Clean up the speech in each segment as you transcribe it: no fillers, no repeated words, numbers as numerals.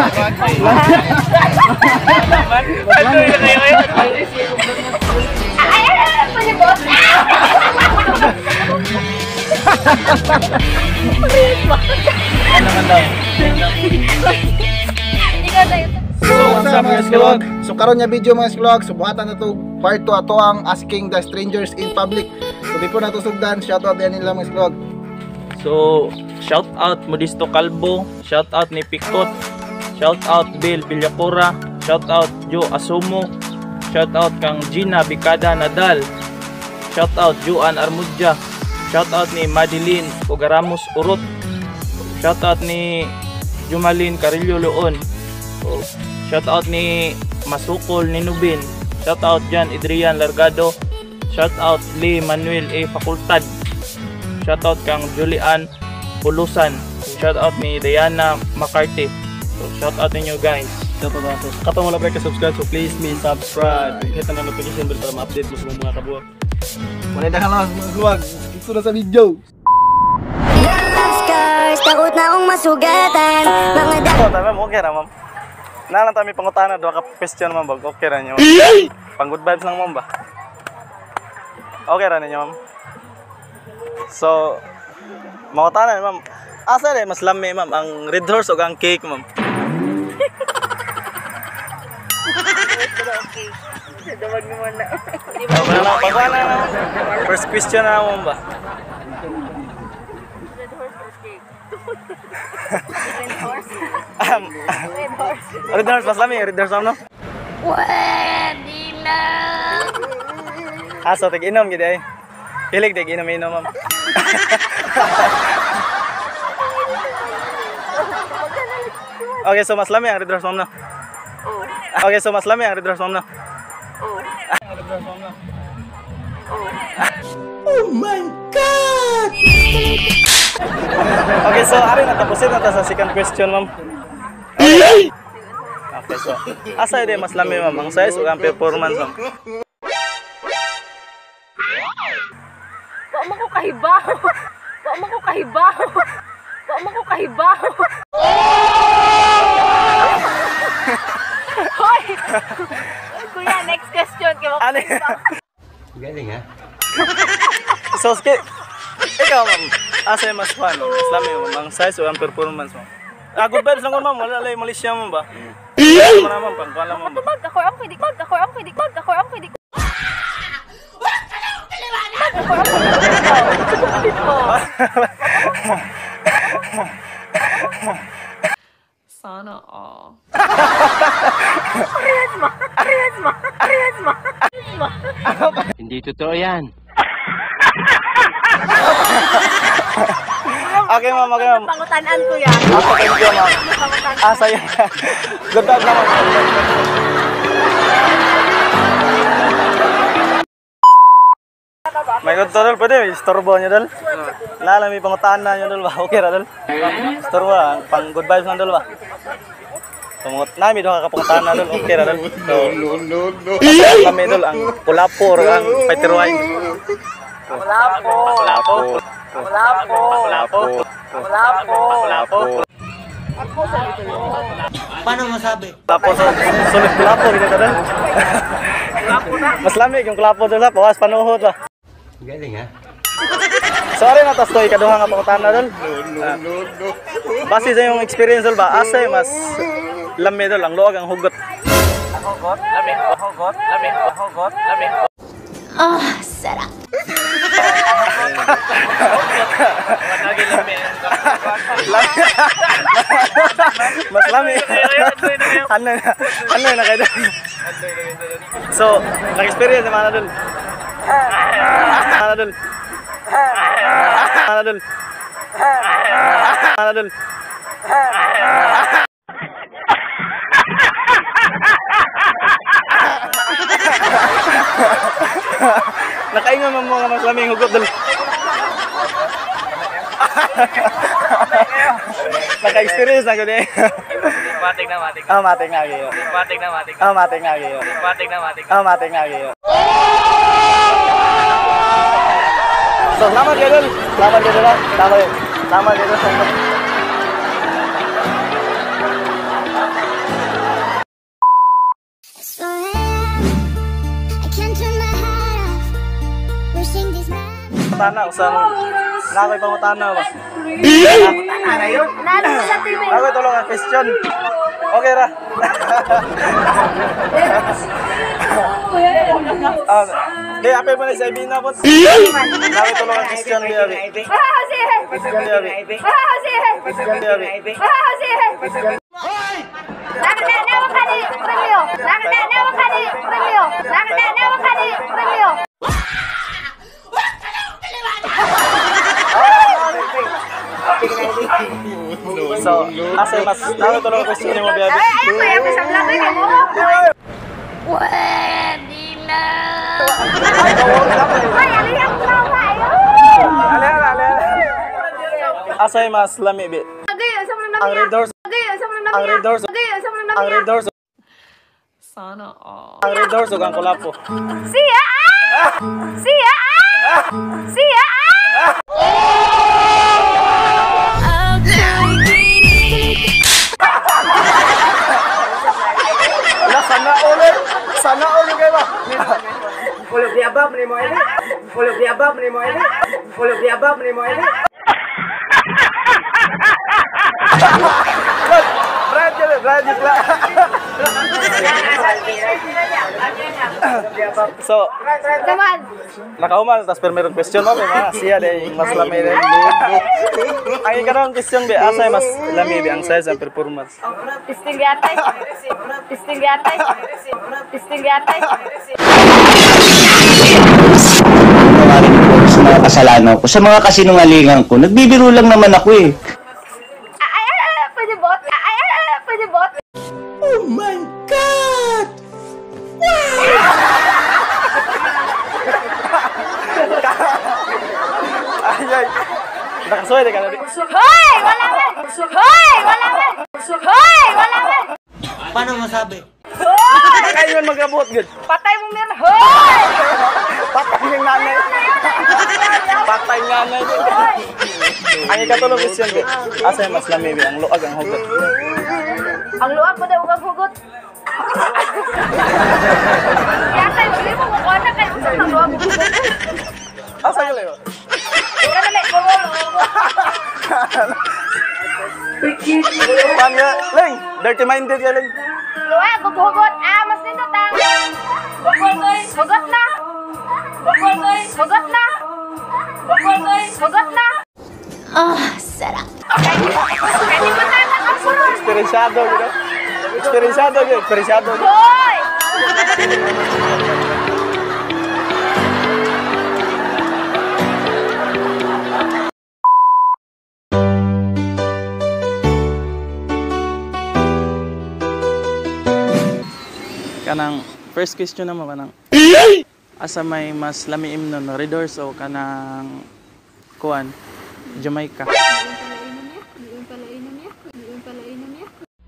So, what's up mga sklog? So karon nga video mga sklog, so buhatan na to part 2 ato ang asking the strangers in public. So before na to sugdan, shout out din nila mga sklog. So, shout out Modesto Calvo, shout out ni Picot, shout out Bill Villacora, shout out Joe Asumo, shout out kang Gina Bicada Nadal, shout out Juan Armudja, shout out ni Madeline Ogaramos Urot, shout out ni Jumalin Carillo Leon, shout out ni Masukol Ninubin, shout out Jan Adrian Largado, shout out Lee Manuel A. Facultad, shout out kang Julian Pulusan, shout out ni Diana McCarthy. So shout out ninyo guys. Shout out ako. Katong wala pa ka-subscribe, so please me subscribe. Hit ang notification bell para ma-update mo sa mga kabuok. Wala na lang mga sklog. Ito na sa video. Scars, takot na akong masugatan. Mga Oh, tama mo, okay ra ma'am. Nalang tami pangutana duha ka question ma'am bag okay ra niyo. Pang good vibes lang ma'am ba. Okay ra ninyo ma'am. So, mangutana ma'am. Asa rin mas lami ma'am ang Red Horse o ang cake ma'am? First question na ma'am ba? Red horse or cake? Red horse? Red horse. Red horse mas lami, red horse ma'am no? Pwede na! Ah, so tig-inom gid ay. Hilig tig inom-inom ma'am. Okay, so mas lami ang red horse ma'am no? Oh. Okay, so mas lami ang red horse ma'am no? Oh. Red horse ma'am no? Oh. Oh my God! Okay, so ari na tapusin na ta sa second question ma'am. Okay, so asa di mas lami ma'am ang size o ang performance ma'am? Wa man ko kahibaw. Wa man ko kahibaw. Wa man ko kahibaw. Hoy! Kuya, next question kay mo. Galing ha? So, ikaw ma'am, asa mas fun? Mas lami ma'am, ang size o ang performance ma'am? Ah, good vibes lang ma'am, wala lay malisya ma'am ba? Wala ma'am, pangkuan lang ma'am ba? Mag ako ang pwede, mag ako ang pwede, mag ako ang pwede. Mag ako ang pwede. Sana all. Parehas mo, parehas mo, parehas mo. Hindi totoo yan. Okay ma'am, okay ma'am. Pangutanan kuya. Okay, thank you ma'am. Ah, sa'yo. Good vibes lang ma'am. May good dol, pwede istorbo niyo dol. Lala may pangutanan na niyo dol ba? Okay ra dol. Istorbo pang good vibes lang dol ba? Pangut na mi duha ka pangutanan na dol, okay ra dol. So, No no no. Lami dol ang kulapo or ang fighter wine. Kulapo. Kulapo. Kulapo. Kulapo. Kulapo. Kulapo. Paano masabi? Kulapo so sulit kulapo gid ta dol. Mas lami yung kulapo dol sa pawas panuhot ba. Galing ha? Sorry na tas to ikaduha nga pangutana dol. No no no. Base sa yung experience dol ba, asa mas lami dol ang luag ang hugot. Hugot, lami, hugot, lami, hugot, lami. Ah, sarap. Mas lami. Ano na kayo dol? So, nag-experience naman na dol. Ano dol? Ano dol? Ano dol? Nakaingon mo mga mas laming hugot dol. Naka-experience na gud eh. Matik na, matik. Ah, matik na gyud. Matik na, matik. Ah, matik na gyud. Matik na, matik. Ah, matik na gyud. So, salamat kayo dol. Salamat kayo dol. Salamat. Salamat kayo dol. pangutana usa na ako'y pangutana ba. Nalo sa TV. Ako tulong ang question. Okay ra. Di apil mo na sa ibina po. Nako tulong ang question di abi. Question di abi. Question di abi. So, asa mas nako tulong ang question nimo bi abi. Ay, ako sa vlog ay mo. Pwede na. Ay, alin ang tawa ayo. Ale. Asay mas lami bi. Ang Red Horse. Ang Red Horse. Ang Red Horse. Sana all. Ang Red Horse ug ang Kulapo. Siya. Siya. Siya. Wala sana ulit. Sana ulit kayo ba? Ulog di abab ni mo ini. Ulog di abab ni mo ini. Ulog di abab ni mo ini. Brad yun. So, nakahuman, tapos pero meron question mo, mga siya dahil mas lami rin. Ang ikarang question be, asay mas lami be ang size and performance. Pisting yatay. Pisting yatay. Pisting yatay. Sa mga kasalanan ko, sa mga kasinungalingan ko, nagbibiro lang naman ako eh. Ay, pwede bot? Ay, pwede bot? Oh my God! Wow! Ay, ay. Nakasuwede ka na. Hoy! Wala man! Hoy! Wala man! Hoy! Wala man! Paano masabi? Hoy! Kayo man magabot gud. Patay mo meron. Hoy! Patay ng nanay. Patay ng nanay. Ang ikatulong question be. Asa mas lami be ang luag ang hugot? Ang luag mo daw ang hugot. Yatay mo mo ko na kay unsa ang luag ug hugot. Asa gali ba? Pangga, Ling, dirty minded ka, Ling. Luag ug hugot, ah, mas nindot ang. Hugot na. Hugot na. Hugot na. Ah, sarap. Eksperyensyado, gino. Eksperyensyado, gino. Eksperyensyado. Hoy! Kanang first question naman kanang asa may mas lamiim nun, Red Horse o kanang kuan Jamaica?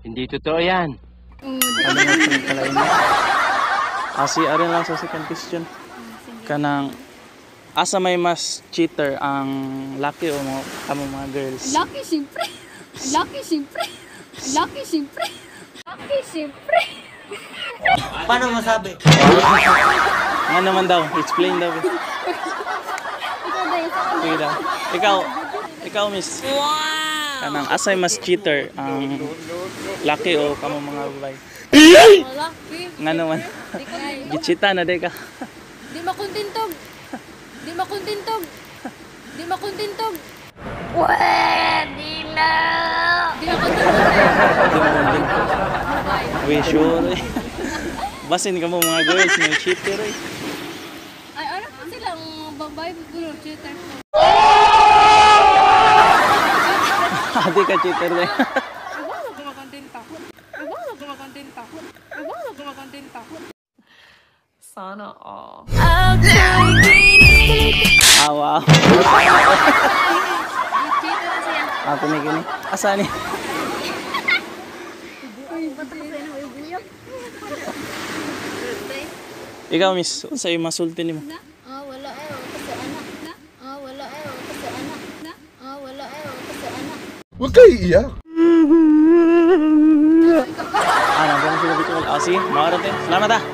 Hindi totoo yan. Asi arin lang sa second question. Kanang asa may mas cheater ang laki o mga kamo mga girls? Lucky siyempre. Lucky siyempre. Lucky siyempre. Lucky siyempre. Paano masabi? Nga naman daw, explain daw. Sige daw. Ikaw miss. Wow. Kanang asay mas cheater ang laki o kamo mga babae? Lucky. Nga naman. Gichita na day ka. Di makontentog. Di makontentog. Di makontentog. Pwede na. Di makontentog. Di makontentog. We sure. Basin ka mo mga girls, may cheater eh. Ay, ano po silang babae puro cheater po. Adi ka cheater eh. Sana all. Ah, wow. Cheater na siya. Ah, kini. Asa ni? Ikaw, miss, unsa imong masulti nimo? Ah, wala ay kasi anak na. Ah, wala ay kasi anak na. Ah, wala ay kasi anak. Huwag kayo iiyak. Ah, nandun sila dito. Ah, sige, mga. Salamat ah.